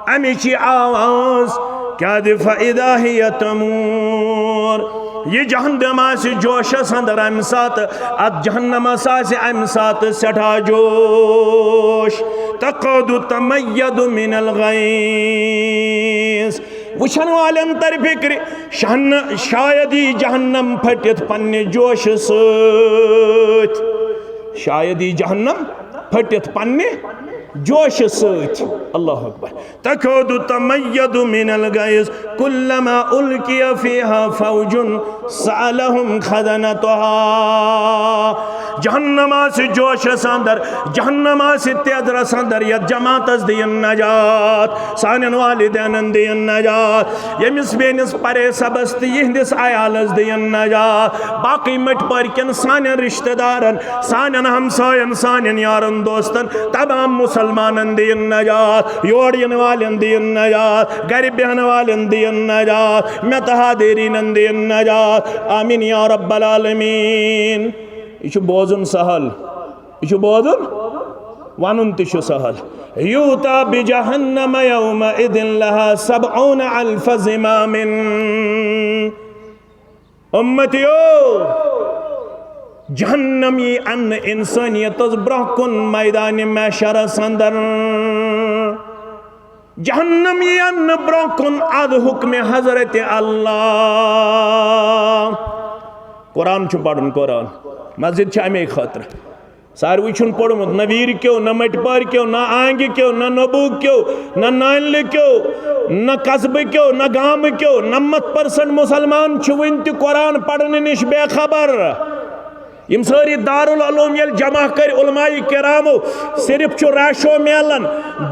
امِچ یہِ آواز۔ کیازِ؟ فاذا ہی تمور۔ یہِ جہنم آسہِ جوشس اندر امہِ ساتہٕ، اتھ جہنمس آسہِ امہِ ساتہٕ سٮ۪ٹھاہ جوش۔ تکاد تمید من الغیظ۔ وٕچھن والٮ۪ن ترِ فکرِ، شہن-، شاید یی جہنم پھٔٹِتھ پننہِ جوشہٕ سۭتۍ۔ شاید یی جہنم پھٔٹِتھ پننہِ جوشہٕ سۭتۍ۔ اللہ اکبر۔ تکاد تمید من الغیظ کلما القی فیہا فوج سألہم خزنتہا۔ جہنم آسہِ جوشس اندر، جہنم آسہِ تیزرس اندر، یتھ جماعتس دِیِن نجات، سانٮ۪ن والدینن دِیِن نجات، ییٚمِس بیٚنِس پرے صٲبس تہٕ یِہنٛدِس عیالس دِیِن نجات، باقٕے مٔٹۍ پٲرۍ کٮ۪ن سانٮ۪ن رشتہٕ دارن، سانٮ۪ن ہمساین، سانٮ۪ن یارن دوستن، تمام مسلمانن دِیِن نجات، یور یِنہٕ والٮ۪ن دِیِن نجات، گرِ بیٚہن والٮ۪ن دِیِن نجات، مےٚ تہٕ حاضریٖنن دِیِن نجات۔ آمین یا رب العالمین۔ یہِ چھُ بوزُن سہل، یہِ چھُ بوزُن، ونُن تہِ چھُ سہل۔ یوتیٰ بجہنم یومئذ لہا سبعون الف زمام۔ امتیو، جہنم یی اننہٕ انسانیتس برونٛہہ کُن میدان محشرس اندر۔ جہنم یی اننہٕ برونٛہہ کُن از حکم حضرت اللہ۔ قرآن چھُ پرُن، قرآن۔ مسجد چھِ امے خٲطرٕ۔ ساروٕے چھُنہٕ پوٚرمُت، نہ ویٖرِ کیو، نہ مٔٹۍ پارِ کیو، نہ آنٛگہِ کیو، نہ نوٚبوٗ کیو، نہ نانلہِ کیو، نہ قصبہٕ کیو، نہ گامہٕ کیو۔ نَمَتھ پٔرسَنٛٹ مُسلمان چھِ وٕنہِ تہِ قرآن پرنہٕ نِش بے خبر۔ یِم سٲری دارالعلوم ییٚلہِ جمع کٔرۍ علماء کرامو، صرف چھُ ریشو میلان،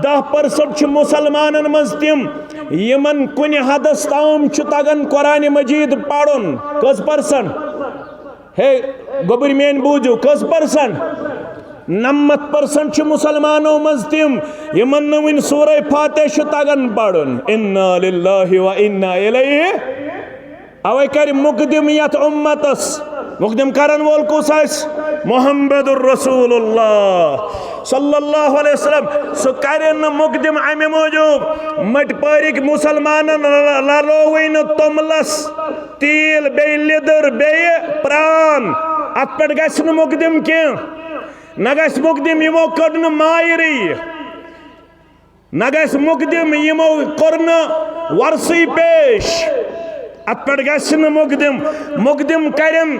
دَہ پٔرسَنٛٹ چھِ مُسلمانن منٛز تِم، یِمن کُنہِ حدس تام چھُ تگان قرآن مجید پرُن۔ کٔژ پٔرسَنٛٹ؟ ہے گوٚبٕرۍ میٲنۍ بوٗزِو، کٔژ پٔرسنٹ؟ نَمَتھ پٔرسنٹ چھِ مُسلمانو منٛز تِم، یِمن نہٕ وُنہِ سورہ فاتحہ چھُ تگان پرُن۔ انا للہ و انا الیہ۔ اوے کرِ مقدم یتھ امتس، مقدم کرن وول کُس آسہِ؟ محمد رسول اللہ صلی اللہ علیہ وسلم۔ سُہ کرِ نہٕ مقدم امہِ موٗجوٗب، مٔٹۍ پٲرِکۍ مُسلمانن رلووٕے نہٕ توٚملس تیٖل، بیٚیہِ لیٚدٕر، بیٚیہِ پرٛان۔ اتھ پٮ۪ٹھ گژھِ نہٕ مقدم کینٛہہ۔ نہ گژھِ مقدم یِمو کٔڈ نہٕ مایرٕے۔ نہ گژھِ مقدم یِمو کوٚر نہٕ وۄرثٕے پیش۔ اتھ پٮ۪ٹھ گژھِ نہٕ مقدم۔ مقدم کرن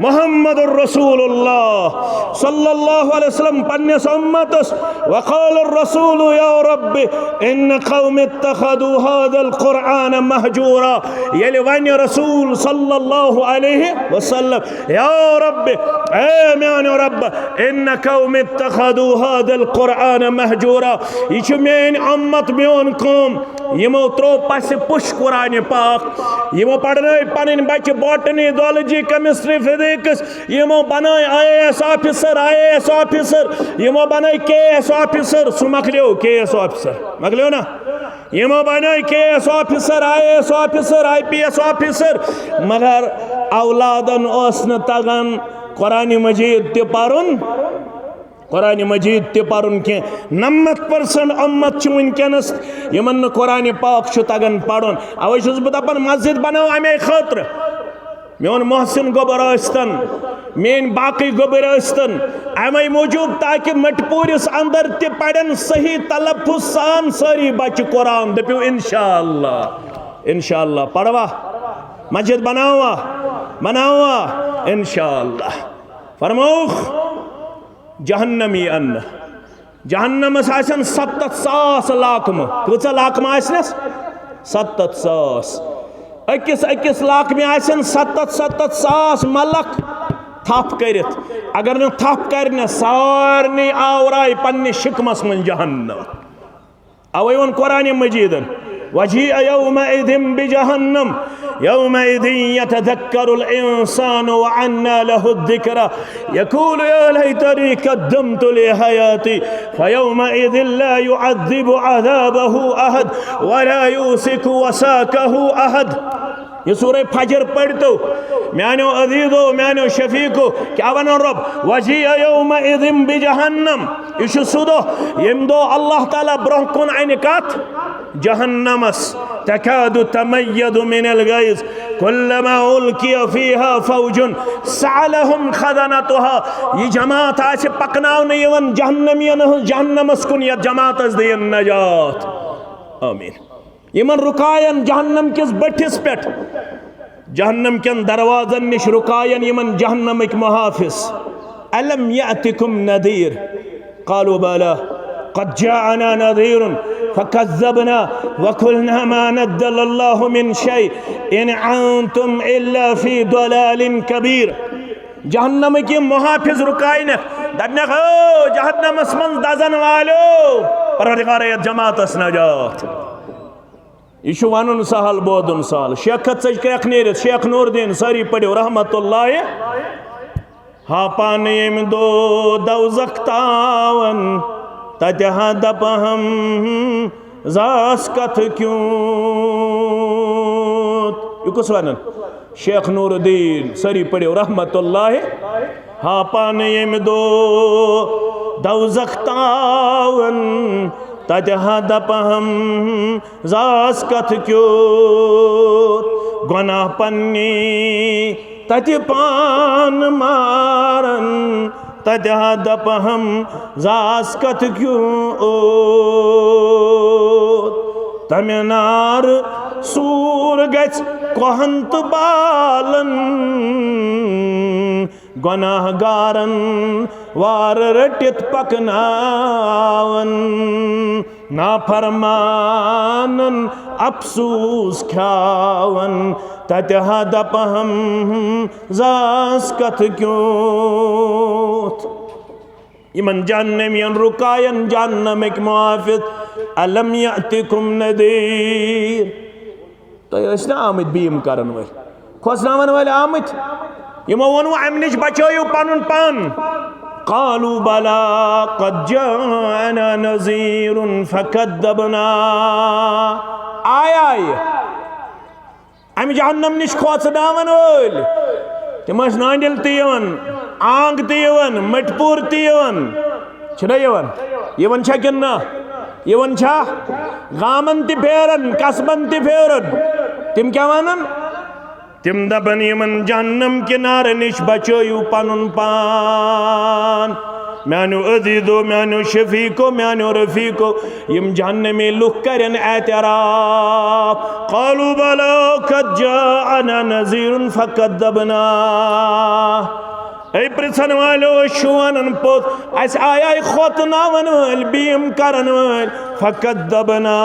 محمد رسول اللہ صلی اللہ علیہ وسلم پننِس امتس۔ وقال الرسول یا رب ان قوم اتخذوا هذا القرآن مهجورا۔ ییٚلہِ وَنہِ رسول صلی اللہ علیہ وسلم، یا رب، اے میانہِ رب، ان قوم اتخذوا هذا القرآن مهجورا۔ یہِ چھُ میٲنۍ امت، میون قوم، یِمو ترٛوو پسِ پُش قرآن پاک۔ یِمو پرنٲے پنٕنۍ بچہِ باٹنی، زولجی، کیمسٹری، فزکس۔ یِمو بنٲے I A S officer, I A S officer. یِمو بنٲے کے اے ایس آفیسر۔ سُہ مۄکلیو کے اے ایس آفیسر، مۄکلیو نا؟ یِمو بنٲے K A S officer, I A S officer, I P S officer, مگر اولادن اوس نہٕ تگان قرآن مجید تہِ پرُن۔ قرآن مجید تہِ پرُن کینٛہہ۔ نَمَتھ پٔرسَنٛٹ اُمت چھِ وٕنکیٚنَس یِمن نہٕ قرآن پاک چھُ تگان پرُن۔ اوے چھُس بہٕ دپان، مسجد بناو امے خٲطرٕ۔ میون محسن گوٚبُر ٲسۍتن، میٲنۍ باقٕے گوٚبٕرۍ ٲسۍتن، امے موٗجوٗب تاکہِ مٹپوٗرِس اندر تہِ پرن صحیح تلفظ سان سٲری بچہِ قرآن۔ دٔپِو انشاءاللہ، انشاءاللہ۔ پروا؟ مسجد بناوا؟ بناوا؟ انشاءاللہ۔ فرمووُکھ، جہنمی انہٕ۔ جہنمس آسن ستتھ ساس لاکمہٕ۔ کۭژاہ لاکمہٕ آسنس؟ ستتھ ساس۔ أکِس أکِس لاکمہِ آسن ستتھ ستتھ ساس ملک تھپھ کٔرِتھ۔ اگر نہٕ تھپھ کرنس، سارنٕے آورایہِ پننہِ شکمس منٛز جہنم۔ اوے ووٚن قرآن مجیدن، "وجیء یومئذ بجہنم، یومئذ یتذکر الانسان وانی لہ الذکری، یقول یا لیتنی قدمت لحیاتی، فیومئذ لا یعذب عذابہ احد، ولا یوثق وثاقہ احد۔" یہ سورہ فجر پڑھتو، میانیو عزیزو، میانیو شفیقو، کیا ونان رب؟ "وجیء یومئذ بجہنم۔" یہ چھُ سُہ دۄہ، ییٚمہِ دۄہ اللہ تعالیٰ برونٛہہ کُن انہِ کتھ؟ جہنمس۔ "تکاد تمیز من الغیظ، کلما القی فیہا فوج سألہم خزنتہا۔" یہ جماعت آسہِ پکناونہٕ یِوان جہنمین ہٕنٛز جہنمس کُن، یتھ جماعتس دِیِن نجات۔ آمین۔ یِمن رُکاین جہنم کِس بٔٹھِس پٮ۪ٹھ، جہنم کٮ۪ن دروازن نِش رُکاین یِمن جہنمٕکۍ محافظ۔ "الم یأتکم نذیر؟ قالوا بلی، قد جاءنا نذیر، فکذبنا وقلنا ما نزل اللہ من شیء ان انتم الا فی ضلال کبیر۔" جہنمٕکۍ یِم محافظ رُکاینکھ، دپنکھ، "او جہنمس منٛز دزن والیو، پروردگارا، یتھ جماعتس نجات۔" یہ چھُ ونُن سہل، بوزُن سہل۔ شیخ کھژ ژج کرٛکھ نیٖرِتھ، شیخ نور الدین، سٲری پٔرِو، رحمت اللہ۔ ہا پانہٕ ییٚمہِ دۄہ دوزخ تاون، تتہِ ہا دپہم زاس کتھ کیوٗت۔ یہ کُس ونان؟ شیخ نور الدین، سٲری پٔرِو، رحمت اللہ۔ ہا پانہٕ ییٚمہِ دۄہ دوزخ تاون، تتہِ ہا دپہم زاس کتھ کیوٗت۔ گۄناہ پننی تتہِ پان مارن، تتہِ ہا دپہم زاس کتھ کیوٗت۔ تمہِ نار سوٗر گژھِ کوہن تہٕ بالن، گۄناہ گارن وار رٔٹِتھ پکناون، نافرمانن افسوس کھیاون، تتہِ ہا دپہم زاس کتھ کیوٗت۔ یِمن جہنمین رُکاین جہنمٕکۍ محافظ، "الم یأتکم نذیر؟" تُہۍ ٲسۍ نہ آمٕتۍ بیم کرن وٲلۍ، کھوژناون وٲلۍ آمٕتۍ؟ یِمو ووٚن وۄنۍ، "امہِ نِش بچٲیِو پنُن پان۔" قالوا بلی قد جاءنا نذیر فکذبنا۔ آے آے۔ امہِ جہنم نِش کھوژناون وٲلۍ۔ تِم ٲسۍ نانڈل تہِ یِوان، آنگ تہِ یِوان، مٹپور تہِ یِوان۔ چھِنہ یِوان؟ یِوان چھا کِنہٕ نہ؟ یِوان چھا؟ گامن تہِ پھیران، قصبن تہِ پھیران۔ تِم کیٛاہ ونان؟ تِم دپن، یِمن جہنم کہِ نارٕ نِش بچٲیِو پنُن پان۔ میانیو عزیزو، میانیو شفیقو، میانیو رفیقو، یِم جہنمی لُکھ کرن اعتراف۔ قالوا بلی قد جاءنا نذیر فکذبنا۔ اے پرژھن والو، أسۍ چھِ ونان پوٚز، اسہِ آیے کھوژناون وٲلۍ، بیم کرن وٲلۍ، فکذبنا،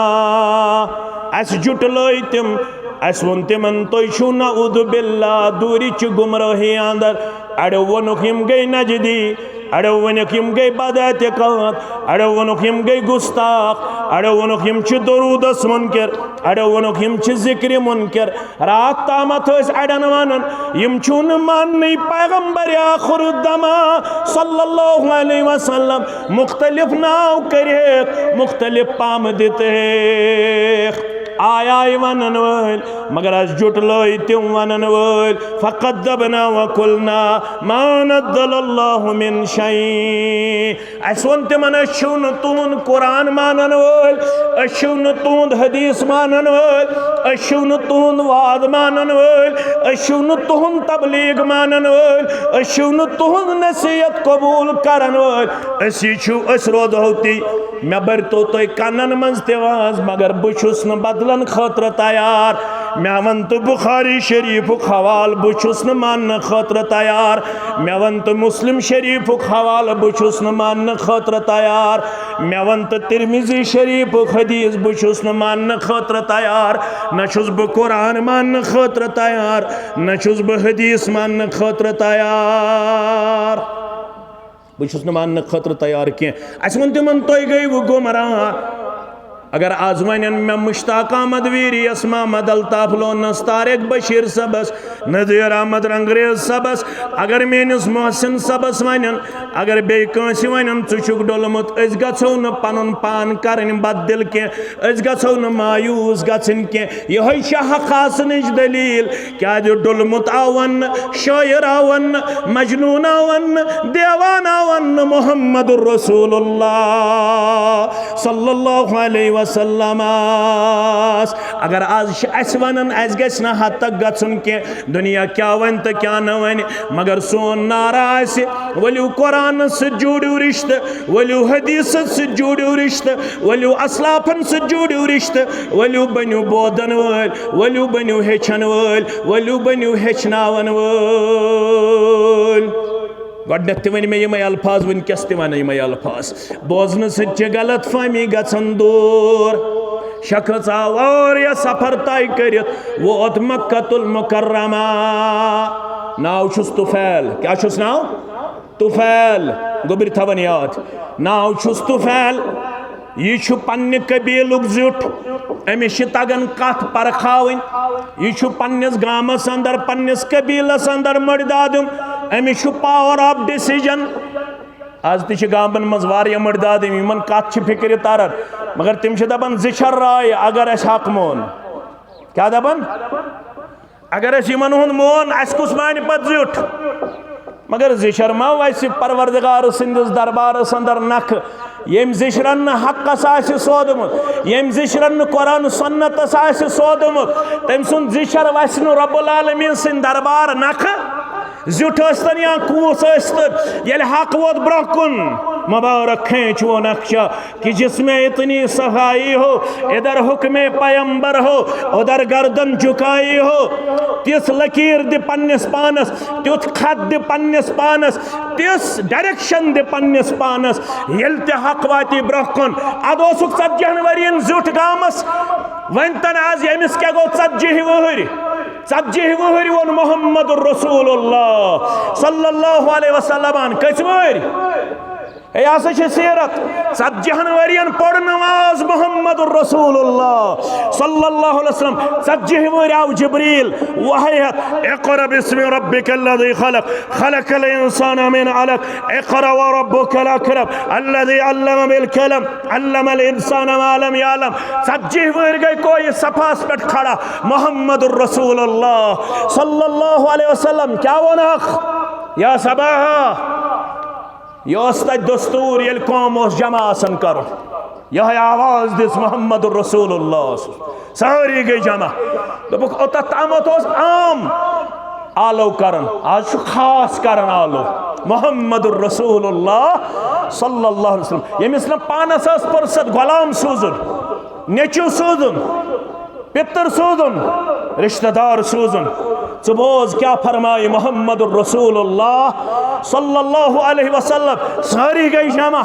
اسہِ جُٹلٲے تِم۔ اسہِ ووٚن تِمن، تُہۍ چھِو نعوذ باللہ دوٗرِچہِ گمرٲہی اندر۔ اڑیو ووٚنُکھ، یِم گٔے نجدی، اڑیو ووٚنُکھ، یِم گٔے بدعتِ کٲم، اڑیو ووٚنُکھ، یِم گٔے گستاخ، اڑیو ووٚنُکھ، یِم چھِ درودس منکر، اڑیو ووٚنُکھ، یِم چھِ ذکرِ منکر۔ راتھ تامتھ ٲسۍ اڑٮ۪ن ونان، یِم چھِو نہٕ ماننٕے پیغمبر آخر الزمان صلی اللہ علیہ وسلم۔ مختلف ناو کٔرِکھ، مختلف پامہٕ دِتِکھ۔ آے آے ونن وٲلۍ، مگر اَسہِ جُٹلٲے تِم ونن وٲلۍ۔ فکذبنا وقلنا ما نزل اللہ من شیء۔ اَسہِ ووٚن تِمن، أسۍ چھِو نہٕ تُہُنٛد قرآن مانن وٲلۍ، أسۍ چھِو نہٕ تُہُنٛد حدیث مانن وٲلۍ، أسۍ چھِو نہٕ تُہُنٛد وعظ مانن وٲلۍ، أسۍ چھِو نہٕ تُہُنٛد تبلیغ مانن وٲلۍ، أسۍ چھِو نہٕ تُہُنٛد نصیحت قبول کرن وٲلۍ۔ أسی چھِو، أسۍ روزہو تی۔ مےٚ بٔرۍتو تُہۍ کنن منٛز تہِ واز، مگر بہٕ چھُس نہٕ بدلن خٲطرٕ تیار۔ مےٚ وَن تہٕ بخاری شریفُک حوالہٕ، بہٕ چھُس نہٕ ماننہٕ خٲطرٕ تیار۔ مےٚ وَن تہٕ مسلم شریفُک حوالہٕ، بہٕ چھُس نہٕ ماننہٕ خٲطرٕ تیار۔ مےٚ وَن تہٕ ترمذی شریفُک حدیث، بہٕ چھُس نہٕ ماننہٕ خٲطرٕ تیار۔ نہ چھُس بہٕ قرآن ماننہٕ خٲطرٕ تیار، نہ چھُس بہٕ حدیث ماننہٕ خٲطرٕ تیار۔ بہٕ چھُس نہٕ ماننہٕ خٲطرٕ تیار کینٛہہ۔ اَسہِ ووٚن تِمن، تُہۍ گٔیوٕ گمراہ۔ اگر از ونن مےٚ مشتاق احمد ویری یس، محمد الطاف لونس، طارق بشیر صٲبس، نذیر احمد رنگریز صٲبس، اگر میٲنِس محسن صٲبس ونن، اگر بیٚیہِ کٲنٛسہِ ونن، ژٕ چھُکھ ڈوٚلمُت، أسۍ گژھو نہٕ پنُن پان کرٕنۍ بددِل کینٛہہ، أسۍ گژھو نہٕ مایوس گژھٕنۍ کینٛہہ۔ یِہوٚے چھِ حق آسنٕچ دٔلیٖل۔ کیٛازِ ڈوٚلمُت آو وننہٕ، شٲعر آو وننہٕ، مجنون آو وننہٕ، دیوان آو وننہٕ، محمد رسول اللہ صلی اللہ علیہ وسلم۔ اگر از چھِ اَسہِ ونان، اَسہِ گژھِ نہٕ حد تک گژھُن کینٛہہ، دُنیا کیٛاہ ونہِ تہٕ کیٛاہ نہٕ ونہِ، مگر سون نعرٕ آسہِ، ؤلِو قرآنس سۭتۍ جوڑِو رشتہٕ، ؤلِو حدیثس سۭتۍ جوڑِو رشتہٕ، ؤلِو اسلافن سۭتۍ جوڑِو رشتہٕ، ؤلِو بٔنِو بوزن وٲلۍ، ؤلِو بٔنِو ہیٚچھن وٲلۍ، ؤلِو بٔنِو ہیٚچھناون وٲلۍ۔ گۄڈٕنٮ۪تھ تہِ ؤنۍ مےٚ یِمے الفاظ، وٕنکٮ۪س تہِ ونہٕ یِمے الفاظ۔ بوزنہٕ سۭتۍ چھِ غلط فہمی گژھان دوٗر۔ شخص آو اور یا سفر طے کٔرِتھ ووت مکہ المکرمہ۔ ناو چھُس طفیل۔ کیٛاہ چھُس ناو؟ طفیل، گوٚبرۍ تھاوان یاد، ناو چھُس طفیل۔ یہِ چھُ پننہِ قبیلُک زیُٹھ، أمِس چھِ تگان کتھ پرکھاوٕنۍ۔ یہِ چھُ پننِس گامس اندر، پننِس قبیلس اندر مٔڈۍ دادیُن، أمِس چھُ power of decision۔ از تہِ چھِ گامن منٛز واریاہ مٔڈۍ دادیُن، یِمن کتھ چھِ فکرِ تران، مگر تِم چھِ دپان، زِ چھےٚ راے، اگر اسہِ حق مون۔ کیٛاہ دپان؟ اگر أسۍ یِمن ہُنٛد مون، اَسہِ کُس مانہِ پتہٕ زیُٹھ؟ مگر زِچھر ما وَسہِ پروردگار سٕنٛدِس دربارس اندر نکھٕ؟ ییٚمۍ زِچھرن نہٕ حقس آسہِ سودمُت، ییٚمۍ زِچھرن نہٕ قرآن سنتس آسہِ سودمُت، تٔمۍ سُنٛد زِچھر وَسہِ نہٕ رب العالمین سٕنٛدِ دربار نکھٕ۔ زیُٹھ ٲسۍتن یا کوٗس ٲسۍتن، ییٚلہِ حق ووت برٛونٛہہ کُن، مبارک کھینچ وہ نقشہ، کہ جس میں اتنی صفائی ہو، ادھر حکم پیمبر ہو، ادھر گردن جھکائی ہو۔ تِژھ لکیر دِ پننِس پانس، تیُتھ خط دِ پننِس پانس، تِژھ ڈائریکشن دِ پننِس پانس۔ ییٚلہِ تہِ حق واتی برٛونٛہہ کُن، ادٕ اوسُکھ ژتجی ہن ؤرین زیُٹھ گامس، وۄنۍ تن از ییٚمِس کیٛاہ گوٚو ژتجی وُہٕرۍ؟ ژتجی وُہٕرۍ ووٚن محمد رسول اللہ صلی اللہ علیہ وسلمن۔ کٔژ وُہٕرۍ؟ ہے، یہِ ہسا چھِ سیرت۔ ژتجی ہن ؤرین پوٚر نماز محمد رسول اللہ صلی اللہ علیہ وسلم۔ ژتجی وُہٕرۍ آو جبریل وحی ہٮ۪تھ، اقرأ باسم ربک الذی خلق، خلق الانسان من علق، اقرأ وربک الاکرم، الذی علم بالقلم، علم الانسان ما لم یعلم۔ ژتجی وُہٕرۍ گٔے کوہِ صفاہس پٮ۪ٹھ کھڑا محمد رسول اللہ صلی اللہ علیہ وسلم۔ کیٛاہ ووٚنکھ؟ یا صباحا، یہِ اوس تتہِ دستور، ییٚلہِ قوم اوس جمع آسان کرُن، یِہوٚے آواز دِژ محمد رسول اللہ۔ سٲری گٔے جمع۔ دوٚپُکھ، اوٚتتھ تامتھ اوس عام آلو کران، از چھُ خاص کران آلو۔ محمد رسول اللہ صلی اللہ علیہ وسلم، ییٚمِس نہٕ پانس ٲس فرصت غلام سوزُن، نیٚچو سوزُن، پِتٕر سوزُن، رشتہٕ دار سوزُن۔ ژٕ بوز کیٛاہ فرمایہِ محمد رسول اللہ صلی اللہ علیہ وسلم۔ سٲری گٔے جمع۔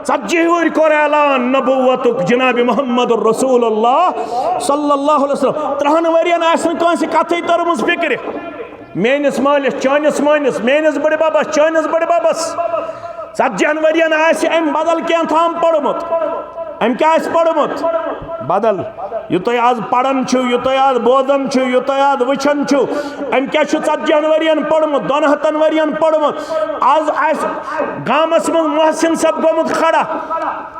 ژتجی وُہٕرۍ کوٚر اعلان نبوتُک جناب محمد رسول اللہ صلی اللہ علیہ وسلم۔ ترٛہن ؤرین آسہِ نہٕ کٲنٛسہِ کتھٕے تٔرمٕژ فکرِ۔ میٲنِس مٲلِس، چٲنِس مٲلِس، میٲنِس بٕڈِ ببس، چٲنِس بٕڈِ ببس۔ ژتجی ہن ؤرین آسہِ أمۍ بدل کینٛہہ تام پوٚرمُت۔ أمۍ کیٛاہ آسہِ پوٚرمُت؟ بدل۔ یہِ تُہۍ آز پران چھِو، یہِ تُہۍ آز بوزان چھِو، یہِ تُہۍ آز وٕچھان چھِو، أمۍ کیٛاہ چھُ ژتجی ہن ؤرین پوٚرمُت، دۄن ہتن ؤرین پوٚرمُت؟ آز آسہِ گامس منٛز محسن صٲب گوٚمُت کھڑا،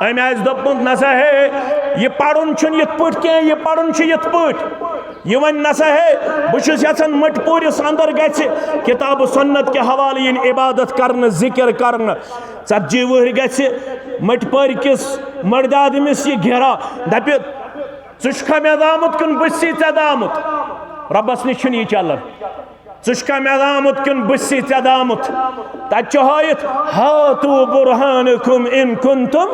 أمۍ آسہِ دوٚپمُت، "نسا ہے، یہِ پرُن چھُنہٕ یِتھ پٲٹھۍ کینٛہہ، یہِ پرُن چھُ یِتھ پٲٹھۍ۔" یہِ وۄنۍ نسا ہے، بہٕ چھُس یژھان مٔٹۍ پوٗرِس اندر گژھِ کتاب و سنت کہِ حوالہٕ یِنۍ عبادت کرنہٕ، ذکر کرنہٕ۔ ژتجی وُہٕرۍ گژھِ مٔٹۍ پٲرۍ کِس مٔردِ آدمِس یہِ گھیرا، دپہِ، "ژٕ چھُکھا مےٚ زامُت کِنہٕ بہٕ چھُسے ژےٚ زامُت؟" رۄبس نِش چھُنہٕ یہِ چلان۔ "ژٕ چھُکھا مےٚ زامُت کِنہٕ بہٕ چھُسے ژےٚ زامُت؟" تتہِ چھُ ہٲیِتھ، "ہاتو برہانکم ان کنتم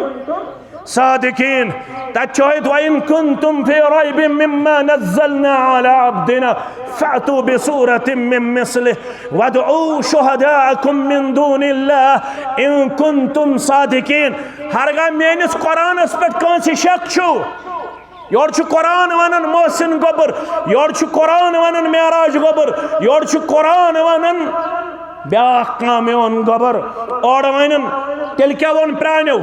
صادقین۔" تتہِ چھُ ہٲیِتھ، "وان کنتم فی ریب مما نزلنا علی عبدنا فاتوا بسورة من مثلہ وادعوا شہداءکم من دون اللہ ان کنتم صادقین۔" ہرگاہ میٲنِس قرآنس پٮ۪ٹھ کٲنٛسہِ شک چھُ، یورٕ چھُ قرآن ونان محسن گوٚبُر، یورٕ چھُ قرآن ونان معراج گوٚبُر، یورٕ چھُ قرآن ونان بیاکھ کانٛہہ میون گوٚبُر، اورٕ ونان، تیٚلہِ کیٛاہ ووٚن پرٛانیو؟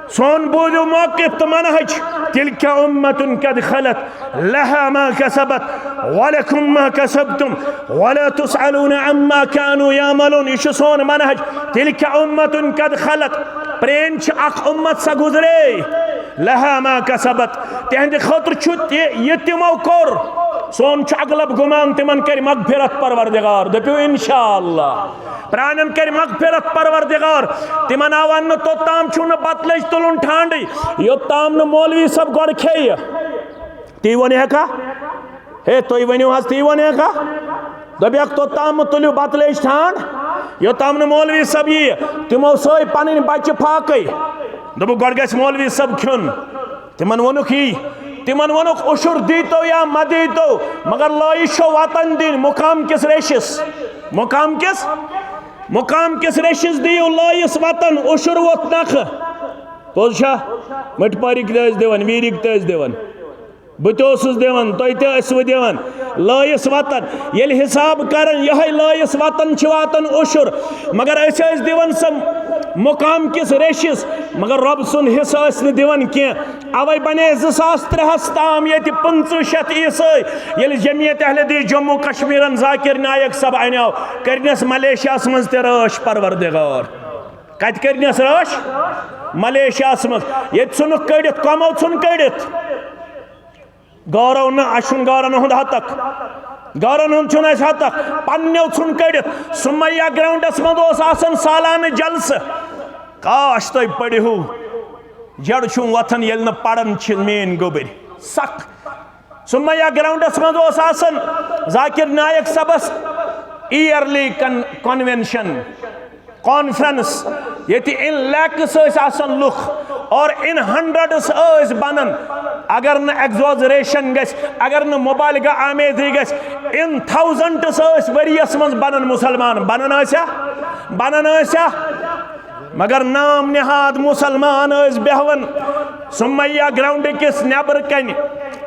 سون بوٗزِو موقف تہٕ منہج، تلک امة قد خلت لها ما کسبت ولکم ما کسبتم ولا تسألون عما كانوا يعملون۔ یہِ چھُ سون منہج۔ تلک امة قد خلت، پرٛٲنۍ چھِ اکھ امت، سۄ گُزرے۔ لها ما کسبت، تِہنٛدِ خٲطرٕ چھُ تہِ، یہِ تِمو کوٚر۔ سون چھُ اغلب گُمان تِمن کرِ مغفرت پروردگار، دٔپِو انشاءاللہ۔ پرٛانٮ۪ن کرِ مغفرت پروردگار۔ تِمن آو وننہٕ، توٚتام چھُو نہٕ بتہٕ لیٚج تُلُن ٹھانڈٕے، یوٚتام نہٕ مولوی صٲب گۄڈٕ کھیٚیہِ۔ تی ووٚن ہیٚکا؟ ہے، تُہۍ ؤنِو حظ، تی ووٚن ہیٚکا؟ دوٚپیکھ، توٚتام مہٕ تُلِو بتہٕ لیٚج ٹھانڈ، یوٚتام نہٕ مولوی صٲب یِیہِ۔ تِمو سٲے پنٕنۍ بچہِ فاقے۔ دوٚپُکھ، گۄڈٕ گژھِ مولوی صٲب کھیوٚن۔ تِمن ووٚنُکھ یی، تِمن ووٚنُکھ، عشر دیٖتو یا مہ دیٖتو، مگر لٲیِس چھو وطن دِنۍ مقام کِس ریشِس۔ مقام کِس، مقام کِس ریشِس دِیِو لٲیِس وطن، عشر ووٚتھ نکھٕ۔ پوٚز چھا؟ مٔٹۍ پٲرِکۍ تہِ ٲسۍ دِوان، ویٖرِکۍ تہِ ٲسۍ دِوان۔ بہٕ تہِ اوسُس دِوان، تُہۍ تہِ ٲسوٕ دِوان۔ لٲیِس وطن، ییٚلہِ حساب کران، یِہوٚے لٲیِس وطن چھِ واتان عشر۔ مگر أسۍ ٲسۍ دِوان سۄ مقام کِس ریشِس، مگر رۄب سُنٛد حصہٕ ٲسۍ نہٕ دِوان کینٛہہ۔ اوے بنے زٕ ساس ترٛےٚ ہس تام ییٚتہِ پٕنٛژٕہ شیٚتھ عیسٲے، ییٚلہِ جمعیت اہل حدیث جموں کشمیرن ذاکر نایک صٲب انیو، کٔرنس ملیشیاہس منٛز تہِ رٲچھ پروردگار۔ کتہِ کٔرنس رٲچھ؟ ملیشیاہس منٛز۔ ییٚتہِ ژھُنُکھ کٔڑِتھ، کمو ژھُن کٔڑِتھ؟ گورو نہٕ، اسہِ چھُنہٕ گورن ہُنٛد ہتک، گورن ہُنٛد چھُنہٕ اسہِ ہتک، پننیو ژھُن کٔڑِتھ۔ سمیہ گراؤنڈس منٛز اوس آسان سالانہٕ جلسہٕ۔ کاش تُہۍ پٔرِہو۔ جڑ چھُم وۄتھان، ییٚلہِ نہٕ پران چھِ میٲنۍ گوٚبٕرۍ۔ سخ۔ سمیہ گراؤنڈس منٛز اوس آسان ذاکر نایک صٲبس ایئرلی کن-، کنونشن، کانفرنس، ییٚتہِ ان لیکس ٲسۍ آسان لُکھ اور ان ہنڈریڈس ٲسۍ بنان۔ اگر نہٕ ایگزوزریشن گژھِ، اگر نہٕ مبالغہ آمیزی گژھِ، ان تھاؤزنڈس ٲسۍ ؤریس منٛز بنان مسلمان۔ بنان ٲسیا؟ بنان ٲسیا؟ مگر نام نہاد مسلمان ٲسۍ بیہوان سمیہ گراؤنڈ کِس نیبر کنہِ۔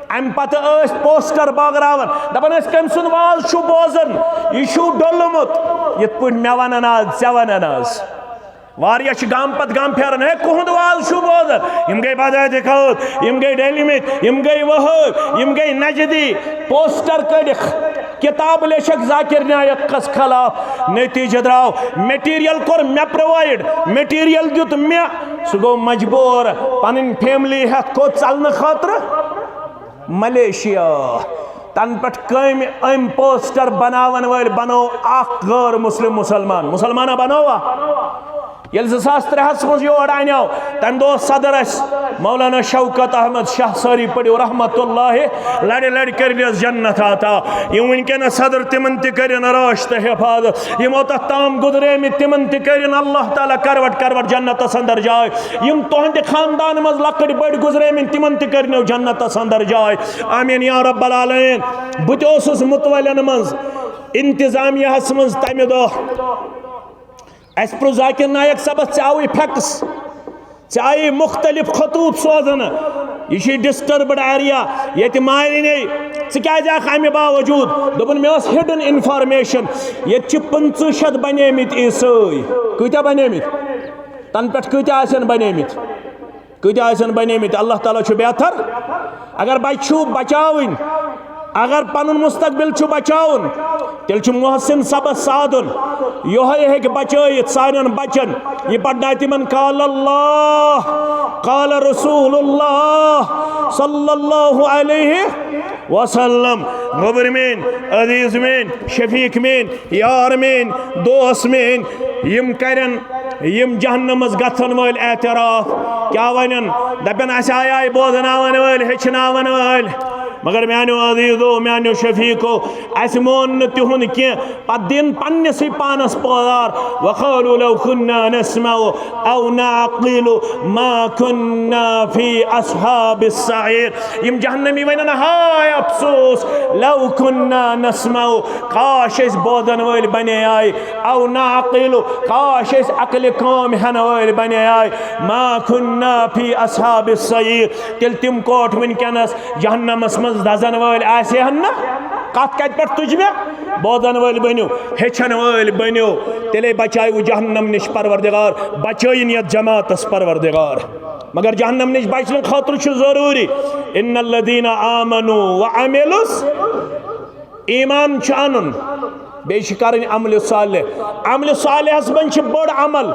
امہِ پتہٕ ٲسۍ پوسٹر بٲگراوان، دپان ٲسۍ، "کٔمۍ سُنٛد واز چھُو بوزان؟ یہِ چھُو ڈوٚلمُت۔" یِتھ پٲٹھۍ مےٚ ونان آز، ژےٚ ونان آز۔ واریاہ چھِ گامہٕ پتہٕ گامہٕ پھیران، "ہے، کُہُنٛد واز چھُو بوزان؟" یِم گٔے بدعت خٲر، یِم گٔے ڈٔلمٕتۍ، یِم گٔے وہٲبۍ، یِم گٔے نجدی۔ پوسٹر کٔڑِکھ، کتاب لیچھکھ ذاکر نایکس خلاف۔ نتیجہ درٛاو، مٹیریل کوٚر مےٚ پرووائیڈ، مٹیریل دیُت مےٚ۔ سُہ گوٚو مجبوٗر پنٕنۍ فیملی ہٮ۪تھ کوٚت ژلنہٕ خٲطرٕ ملیشیا۔ تنہٕ پٮ۪ٹھ کامہِ أمۍ پوسٹر بناون وٲلۍ بنوو اکھ غٲر مسلم مسلمان۔ مسلمانہ بنووا؟ ییٚلہِ زٕ ساس ترٛےٚ ہس منٛز یور انیو، تمہِ دۄہ اوس صدر اسہِ مولانا شوکت احمد شاہ، سٲری پٔرِو رحمت اللہ، لڑِ لڑِ کٔرِنس جنت عطا۔ یِم وٕنکیٚنس صدر، تِمن تہِ کٔرِن رٲچھ تہٕ حفاظت۔ یِم اوتتھ تام گُزریمٕتۍ، تِمن تہِ کٔرِن اللہ تعالیٰ کروٹ کروٹ جنتس اندر جاے۔ یِم تُہنٛدِ خاندان منٛز لۄکٕٹۍ بٔڑۍ گُزریمٕتۍ، تِمن تہِ کٔرِنو جنتس اندر جاے۔ آمین یا رب العالمین۔ بہٕ تہِ اوسُس متولین منٛز، انتظامیہ ہس منٛز تمہِ دۄہ۔ اسہِ پرُژھ ذاکر نایک صٲبس، "ژےٚ آوُے فیکس، ژےٚ آیی مختلف خطوط سوزنہٕ، یہِ چھُے ڈسٹربڈ ایریا، ییٚتہِ مارِ نے، ژٕ کیازِ آکھ امہِ باوجود؟" دوٚپُن، "مےٚ ٲس ہڈن انفارمیشن، ییٚتہِ چھِ پٕنٛژٕہ شیٚتھ بنیمٕتۍ عیسٲے۔" کۭتیاہ بنیمٕتۍ؟ تنہٕ پٮ۪ٹھ کۭتیاہ آسن بنیمٕتۍ؟ کۭتیاہ آسن بنیمٕتۍ؟ اللہ تعالیٰ چھُ بہتر۔ اگر بچہِ چھُو بچاوٕنۍ، اگر پنُن مستقبل چھُ بچاوُن، تیٚلہِ چھُ محسن سبس سادُن۔ یۄہے ہیٚکہِ بچٲیِتھ سانٮ۪ن بچن۔ یہِ پرنایہِ تِمن قال اللہ، قال رسول اللہ صلی اللہ علیہ وسلم۔ گوٚبُر میٲنۍ، عزیز میٲنۍ، شفیق میٲنۍ، یار میٲنۍ، دوست میٲنۍ، یِم کرن، یِم جہنمس گژھن وٲلۍ اعتراف، کیٛاہ ونن؟ دپن، اسہِ آیہِ بوزناون وٲلۍ، ہیٚچھناون وٲلۍ۔ مگر میانیو عزیزو، میانیو شفیقو، اسہِ مون نہٕ تِہُنٛد کینٛہہ۔ پتہٕ دِن پننِسٕے پانس پٲزار، وقالوا لو كنا نسمع او نعقل ما كنا في اصحاب السعير۔ یِم جہنمی ونن، ہاے افسوس، لو كنا نسمع، کاش أسۍ بوزن وٲلۍ بنے آے، او نعقل، کاش أسۍ عقلہِ کٲم ہٮ۪نہٕ وٲلۍ بنے آے، ما كنا في اصحاب السعير، تیٚلہِ تِم کوٹھ وٕنکیٚنس جہنمس منٛز دزن وٲلۍ آسہِ ہن نہٕ۔ کتھ کتہِ پٮ۪ٹھ تُج مےٚ؟ بوزن وٲلۍ بٔنِو، ہیٚچھن وٲلۍ بٔنِو، تیٚلے بچایو جہنم نِش پروردگار، بچٲیِن یتھ جماعتس پروردگار۔ مگر جہنم نِش بچنہٕ خٲطرٕ چھُ ضروٗری، ان الذين آمنوا وعملوا، ایمان چھُ انُن، بیٚیہِ چھِ کرٕنۍ عملِ صالح۔ عملِ صالحس منٛز چھِ بٔڑ عمل،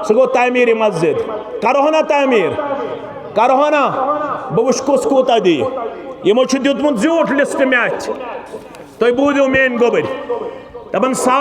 سُہ گوٚو تعمیٖرِ مسجد۔ کرہو نا تعمیٖر؟ کرہو نا؟ بہٕ وٕچھٕ کُس کوٗتاہ دِیہِ۔ یِمو چھُ دیُتمُت زیوٗٹھ لسٹ مےٚ اَتھِ۔ تُہۍ بوٗزِو میٲنۍ گوٚبٕرۍ۔ دپان، سا